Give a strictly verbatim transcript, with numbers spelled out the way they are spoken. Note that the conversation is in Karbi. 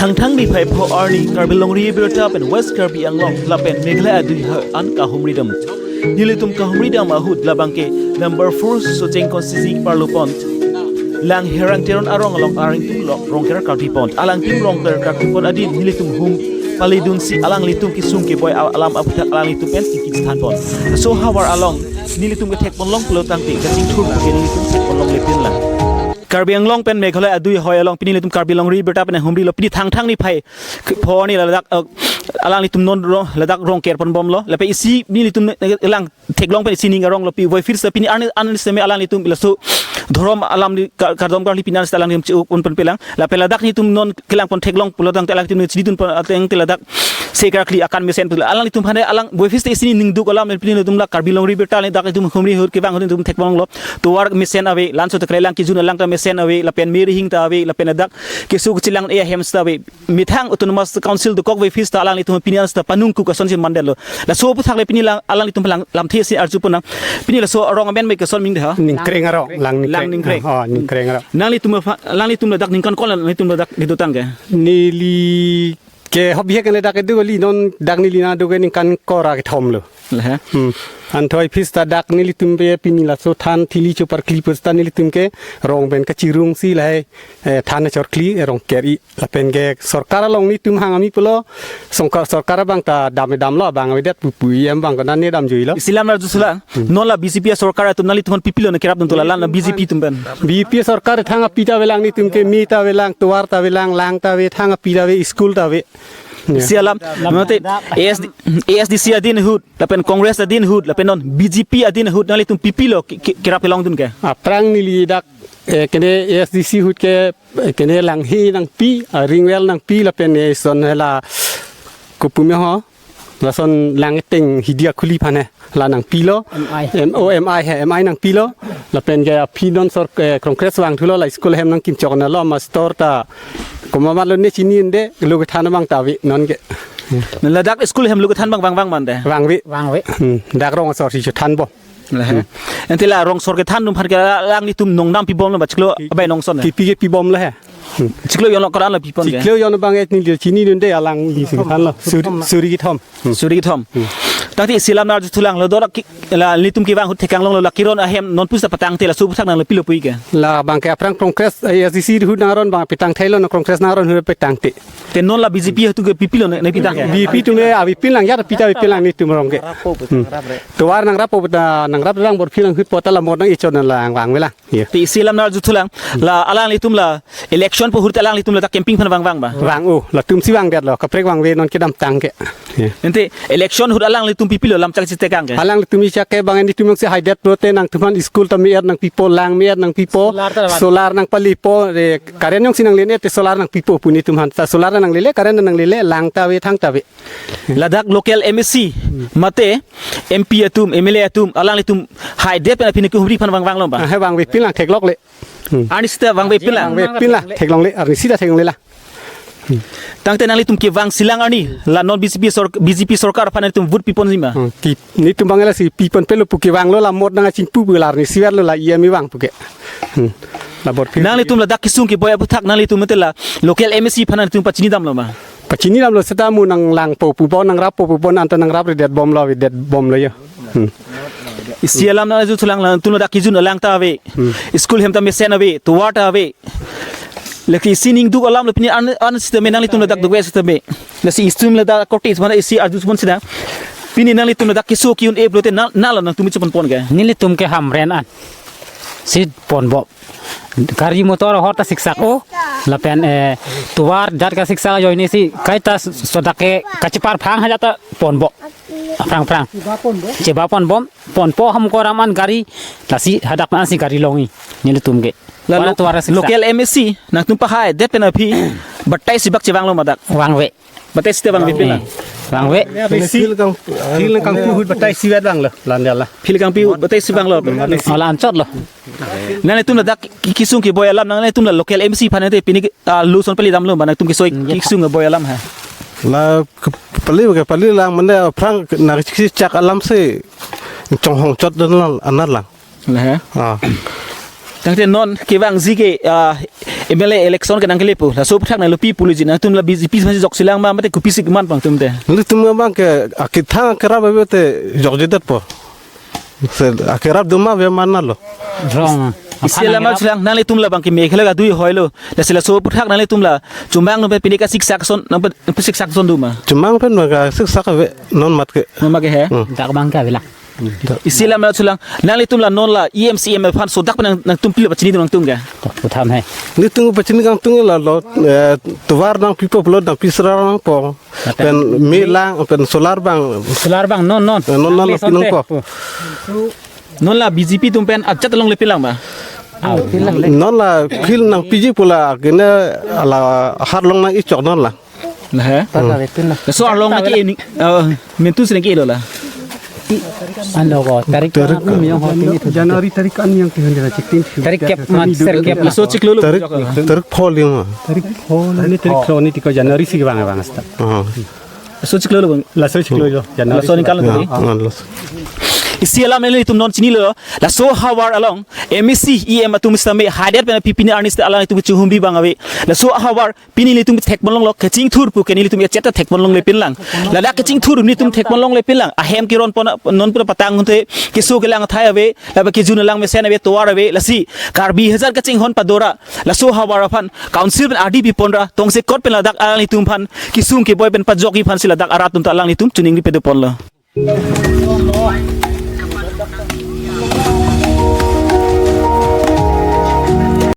Thangthang niphai pho arni Karbi Longri Abirta pen West Karbi Anglong lapen Meghalaya adui ha-, an kahumridam. Nelitum kahumridam ahut labangke number four Socheng constituency parlopon Langherang Teron arong along areng tum lok rongker kartipon. Alangtum rongker kartipon adin nelitum hum palidunsi alanglitum kesung keboi a-, alam aputhak alanglitum pen tingki thanpon. So havar along nelitum kethekponlong pulo tangte kachingthur ke nelitum thekponlonglepinlang. Karbi Anglong pen Meghalaya adui hoi along pini nelitum Karbi Longri Abirta pen humrilo pini Thangthang niphai pho arni ladak, eh, alanglitum non ro-, ladak rongkerponbomlo. Lapen isi nelitum, eh, lang theklong pen isi ning aronglo pi voi fir sa pini arni, arni seme alanglitum laso dhorom alam ni ka-, kardom karli pini arni alanglitum chi-un ponpelang. Lapen ladak nelitum non kelangpon theklong pulo tangte alanglitum chididunpon ateng te ladak se karkli akan mesen pulo. Alanglitum phane alang voi fir sa isi ning duk alam pini nelitum la Karbi Longri Abirta ladak nelitum humri ahut kevang ahut nelitum thekponlonglo. Tovar mesen ave, lanso tekrelang kijun alang ta mesen ave, lapen merihing ta ave, lapen ladak keso kechilang e hem ta ave. Methang Autonomous Council dokok voi fis ta alanglitum pini arni ta panung ku kasonsi mandetlo. Laso aputhak le pini lang alanglitum lang lamthe si arjuponang. Pini laso arong amen me kason ming de ha? Ningkreng arong, lang Ningkreng. Lang Ningkreng. Oh, Ningkreng arong. Nanglitum apha-, alanglitum ladak ningkan ko-an alanglitum ladak kedotang ke? Neli ke hobby ke ladak kedo kali non dak neli nado ke ningkan kor-ra kethomlo. Lahai. Hmm. Anthoi fis ta dak nelitum pe pini laso than thili chopar kli pus ta nelitum ke rong pen kachirungsi lahai, eh, than chor kli, eh, rongker-i. Lapen ke sorkar along nelitum hang ami pulo, songkar sorkar abang ta dam damlo abang avedet pu pu E M abang ko nane damjuilo. Isi alam arjuthulang. Hmm. Non la B J P sorkar atum nanglitum aphan pipilo ne kerapdun, to la lan la B J P atum pen. B J P sorkar thang api ta avelang nelitum ke, me ta avelang, tovar ta avelang, lang ta ave, thang api ta ave, school ta ave. Ya. Isi alam, mate A S D, A S D C adin ahut, lapen Congress adin ahut, lapen non B J P adin ahut, nanglitum pipilo ke, ke, kerap kelongdun ke? Aphrang neli dak, eh, kene A S D C ahut ke, eh, kene langhe nangpi, ah, ringwell nangpi, lapen, eh, son hela kopume ho, lason lang eteng hidia khuli phane, la nangpilo. M I. M-, oh, M I he, M I nangpilo. Lapen ke aphi non sor, eh, Congress vangthulo la school hem nangkimchok nalo mastor ta. Komat lo ne chini un'e lo kethan abang ta ave non ke. Ladak school hem lo kethan abang vang vang mande. Vangve. Vangve. Hmm, dak rong asor si chethanbom. Lahai. Hmm. Ante la rong asor kethan atum aphan ke alanglitum nong dam pibomlo ba chiklo abai nongson. Kipi ke pibomlo he. Hmm. Chiklo jon lo koran lo pipon ke? Chiklo jon abang et ni chini un'e alang di si kethanlo. Suri, suri kethom. Hmm. Suri kethom. Hmm. Tangte isi alam arjuthulanglo dora ki, la nelitum kevang ahut theklonglo la Kiron ahem non pusi patangte laso aputhak nanglo pilo pu ke? Labang ke aphrang Congress, eh, A S D C ahut nang aron abang petang thailo, non Congress nang aron ahut petangte. Te non la B J P atum ke pipilo ne, ne pitang ke? B J P atum ne avepinlang ya pita avepinlang nelitum rong ke. Hmm. Tovar nangrappo ta nangrap rang bor philang ahut pu ta la mot nang-ichot nang lang vangvelang. Ya. Te isi alam arjuthulang. La alanglitum la election pu ahut alanglitum ladak campaign aphan vang vang ba? Vang-o, latum si vangdetlo, kaprek vangve non kedamtang ke. Ya. Ante election ahut alanglitum pipilo lam chak chitekang ke? Alanglitum ichak ke abang nelitum si haidet pulote nangtum aphan school ta me-et nangpipo, lang me-et nangpipo, solar ta vang. Solar nangpalipo, eh, current jongsi nangle-et te solar nangpipo pu nelitum aphan. Ta solar nanglele, current nanglele, lang ta ave, thang ta ave. Ladak local M A C, mate M P atum, M L A atum, alanglitum haidet pen aphi ne kehumri aphan vang vanglo ba? Ah, he vangvepinlang theklongle. Hmm. Arnisi ta vangvepinlang. Vangvepinlang, theklongle, arnisi ta theklongle la. Hmm. Tangte nanglitum kevang silang arni, la non B J P sor-, B J P sorkar aphan nelitum vote piponji ma? Hmm. Ki, nelitum abang lasi piponpelo pu kevanglo la mot nang-achingpu pu la arnisi verlo la E M vang pu ke. Hmm. La bor phi. Nanglitum ladak kesung keboi aputhak nanglitum mate la local M A C aphan nelitum pachini damlo ma? Pachini damlo seta mo nanglangpo pubom nangrappo pubom anta nangrapredetbomlo avedetbomlo ya. Hmm. Isi alam nang arjuthulang, nangtum ladak kijun alang ta ave. Hmm. School hem ta mesen ave, tovar ta ave. Lake isi ning duk alam lo pini an, an sitame nanglitum ladak duk ave sitame. Lasi isi atum ladak kotis mana isi arjupon sida. Pini nanglitum ladak keso ki-un-e pulote na, na la nangtum ichupon pon ke? Nelitum ke Hamren an. Si ponbom. Gari motor ahut ta siksak-o. Lapen, eh, tovar jat kasiksak ajoine si kaita sodak ke kachepar aphrang haja ta ponbom. Aphrang aphrang. Cheba ponbom. Ponpo hum ko raman gari. Lasi hadak ansi gari longji. Nelitum ke. La para lo-, tovar siksak. Local M A C nangtum pahaidet pen aphi batai sibak chevanglo ma dak? Vangve. Batai sita vangvepinlang. Vangve. Field kang, field kangpu ahut batai sivet vanglo, la-an dia la. Field kangpu ahut batai si vanglo. Ala anchotlo. Nanglitum ladak ki-, kesung keboi alam, nanglitum la local M A C aphan te pini ke, ah, lo ason pali damlo, ba nangtum kesoi kesung keboi alam ha? La ke-, pali ke palilang mane aphrang nangchechak alam si chonghong chot dan la-an lang. Lahai. Ah. Tangte non kevangji ke, ah, M L A election ke nangkelepo. Laso aphuthak nangli pi pulo ji, nangtum la B J P si jokselang ma, mate kopisi keman pang tum te. Nelitum abang ke akethang akerap ave te jokjedetpo. Se akerap doma ave manalo. Wrong. Isi alam ma chulang, nanglitum labang ke Meghalaya adui hoilo. Lasi laso aphuthak nanglitum la chomang nangpe pini kasiksak ason, nangpe, nangpesiksak ason doma. Chomang pen bang kasiksak ave non mat ke. Non mat ke he? Hmm. Dak abang ke avelang. Isi alam ma chulang, nanglitum la non la E M C M aphan sodak pen nang, nangtum pilo pachinidun nangtum ke? Tok putham he. Nelitum pachini kangtung lalo, eh, tovar nangpipo pulo, nangpi sera nangpo. Pen me lang, pen solar abang. Solar abang, non, non. Eh, non, non, Nang le pi nangpo. Sonte. Non la B J P atum pen ajat longle pilang ba? Aw, pilang. Non la field nangpiji pu la kene la har along nang-ichok non la. Lah he? Tar la betul lah. Laso arlong nangke ini, eh, mentu si nangkelo la. Ano ko, tarik Tarik. Ano yang hotel itu. January tarik an yang tuhan dia chitin. Tarik kep, mat, tarik kep. Laso chiklo lo. Tarik, tarik four lima. Tarik four ini tarik four ini tiko January si bang bang asta. Ah. Laso chiklo lo bang. Laso chiklo lo. January. Laso ningkan lo tadi. Ah, ah, laso. Isi alam nanglitum non chinilo. Laso ahavar along M A C E M atum sitame hadet pen pipini arni sita alanglitum chihumbi bang ave. Laso ahavar pini nelitum thekpon longlo, kachingthur pu ke nelitum echet ta thekpon longle pinlang. Ladak kachingthur nelitum thekpon longle pinlang. Ahem keron pon non pura patang hunte keso kelang athai ave, laba kejun lang mesen ave, tovar ave, lasi Karbi hajar kachinghon padora. Laso ahavar aphan council pen ardi piponra, tongsekot pen ladak alanglitum aphan kesung keboi pen pajokji aphan si ladak arat atum ta alanglitum choningri pedoponlo.